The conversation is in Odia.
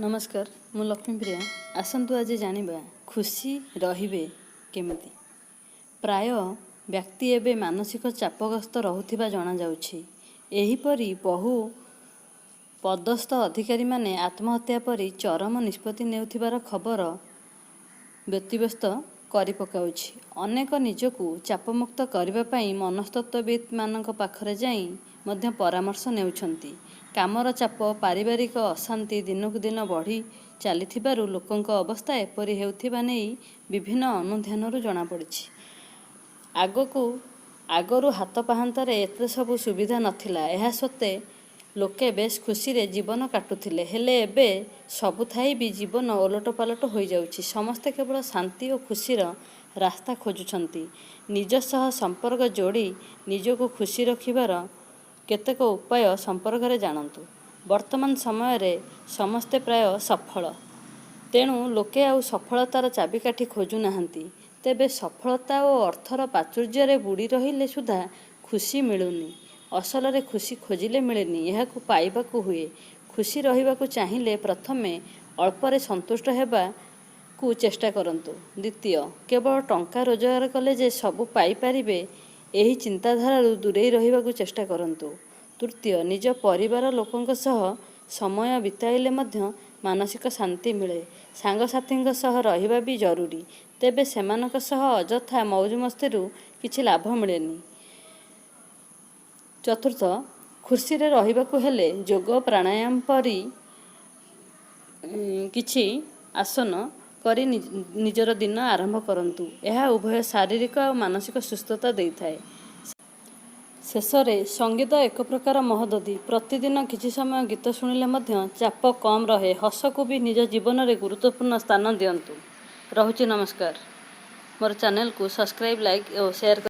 ନମସ୍କାର, ମୁଁ ଲକ୍ଷ୍ମୀପ୍ରିୟା। ଆସନ୍ତୁ ଆଜି ଜାଣିବା ଖୁସି ରହିବେ କେମିତି। ପ୍ରାୟ ବ୍ୟକ୍ତି ଏବେ ମାନସିକ ଚାପଗ୍ରସ୍ତ ରହୁଥିବା ଜଣାଯାଉଛି। ଏହିପରି ବହୁ ପଦସ୍ଥ ଅଧିକାରୀମାନେ ଆତ୍ମହତ୍ୟା ପରି ଚରମ ନିଷ୍ପତ୍ତି ନେଉଥିବାର ଖବର ବ୍ୟତିବ୍ୟସ୍ତ କରିପକାଉଛି। ଅନେକ ନିଜକୁ ଚାପମୁକ୍ତ କରିବା ପାଇଁ ମନସ୍ତତ୍ତ୍ୱବିତ୍ମାନଙ୍କ ପାଖରେ ଯାଇ ମଧ୍ୟ ପରାମର୍ଶ ନେଉଛନ୍ତି। କାମର ଚାପ, ପାରିବାରିକ ଅଶାନ୍ତି ଦିନକୁ ଦିନ ବଢ଼ି ଚାଲିଥିବାରୁ ଲୋକଙ୍କ ଅବସ୍ଥା ଏପରି ହେଉଥିବା ନେଇ ବିଭିନ୍ନ ଅନୁଧ୍ୟାନରୁ ଜଣାପଡ଼ିଛି। ଆଗରୁ ହାତ ପାହାନ୍ତାରେ ଏତେ ସବୁ ସୁବିଧା ନଥିଲା। ଏହା ସତ୍ତ୍ୱେ ଲୋକେ ବେଶ୍ ଖୁସିରେ ଜୀବନ କାଟୁଥିଲେ। ହେଲେ ଏବେ ସବୁ ଥାଇ ବି ଜୀବନ ଓଲଟପାଲଟ ହୋଇଯାଉଛି। ସମସ୍ତେ କେବଳ ଶାନ୍ତି ଓ ଖୁସିର ରାସ୍ତା ଖୋଜୁଛନ୍ତି। ନିଜ ସହ ସମ୍ପର୍କ ଯୋଡ଼ି ନିଜକୁ ଖୁସି ରଖିବାର କେତେକ ଉପାୟ ସମ୍ପର୍କରେ ଜାଣନ୍ତୁ। ବର୍ତ୍ତମାନ ସମୟରେ ସମସ୍ତେ ପ୍ରାୟ ସଫଳ। ତେଣୁ ଲୋକେ ଆଉ ସଫଳତାର ଚାବିକାଠି ଖୋଜୁନାହାନ୍ତି। ତେବେ ସଫଳତା ଓ ଅର୍ଥର ପ୍ରାଚୁର୍ଯ୍ୟରେ ବୁଡ଼ି ରହିଲେ ସୁଦ୍ଧା ଖୁସି ମିଳୁନି। ଅସଲରେ ଖୁସି ଖୋଜିଲେ ମିଳେନି, ଏହାକୁ ପାଇବାକୁ ହୁଏ। ଖୁସି ରହିବାକୁ ଚାହିଁଲେ ପ୍ରଥମେ ଅଳ୍ପରେ ସନ୍ତୁଷ୍ଟ ହେବାକୁ ଚେଷ୍ଟା କରନ୍ତୁ। ଦ୍ୱିତୀୟ, କେବଳ ଟଙ୍କା ରୋଜଗାର କଲେ ଯେ ସବୁ ପାଇପାରିବେ, ଏହି ଚିନ୍ତାଧାରାରୁ ଦୂରେଇ ରହିବାକୁ ଚେଷ୍ଟା କରନ୍ତୁ। ତୃତୀୟ, ନିଜ ପରିବାର ଲୋକଙ୍କ ସହ ସମୟ ବିତାଇଲେ ମଧ୍ୟ ମାନସିକ ଶାନ୍ତି ମିଳେ। ସାଙ୍ଗସାଥୀଙ୍କ ସହ ରହିବା ବି ଜରୁରୀ। ତେବେ ସେମାନଙ୍କ ସହ ଅଯଥା ମଉଜମସ୍ତିରୁ କିଛି ଲାଭ ମିଳେନି। ଚତୁର୍ଥ, ଖୁସିରେ ରହିବାକୁ ହେଲେ ଯୋଗ, ପ୍ରାଣାୟାମ ପରି କିଛି ଆସନ କରି ନିଜର ଦିନ ଆରମ୍ଭ କରନ୍ତୁ। ଏହା ଉଭୟ ଶାରୀରିକ ଆଉ ମାନସିକ ସୁସ୍ଥତା ଦେଇଥାଏ। ଶେଷରେ, ସଙ୍ଗୀତ ଏକ ପ୍ରକାର ମହୋଦଧି। ପ୍ରତିଦିନ କିଛି ସମୟ ଗୀତ ଶୁଣିଲେ ମଧ୍ୟ ଚାପ କମ୍ ରହେ। ହସକୁ ବି ନିଜ ଜୀବନରେ ଗୁରୁତ୍ୱପୂର୍ଣ୍ଣ ସ୍ଥାନ ଦିଅନ୍ତୁ। ରହୁଛି, ନମସ୍କାର। ମୋର ଚ୍ୟାନେଲକୁ ସବସ୍କ୍ରାଇବ୍, ଲାଇକ୍ ଓ ସେୟାର।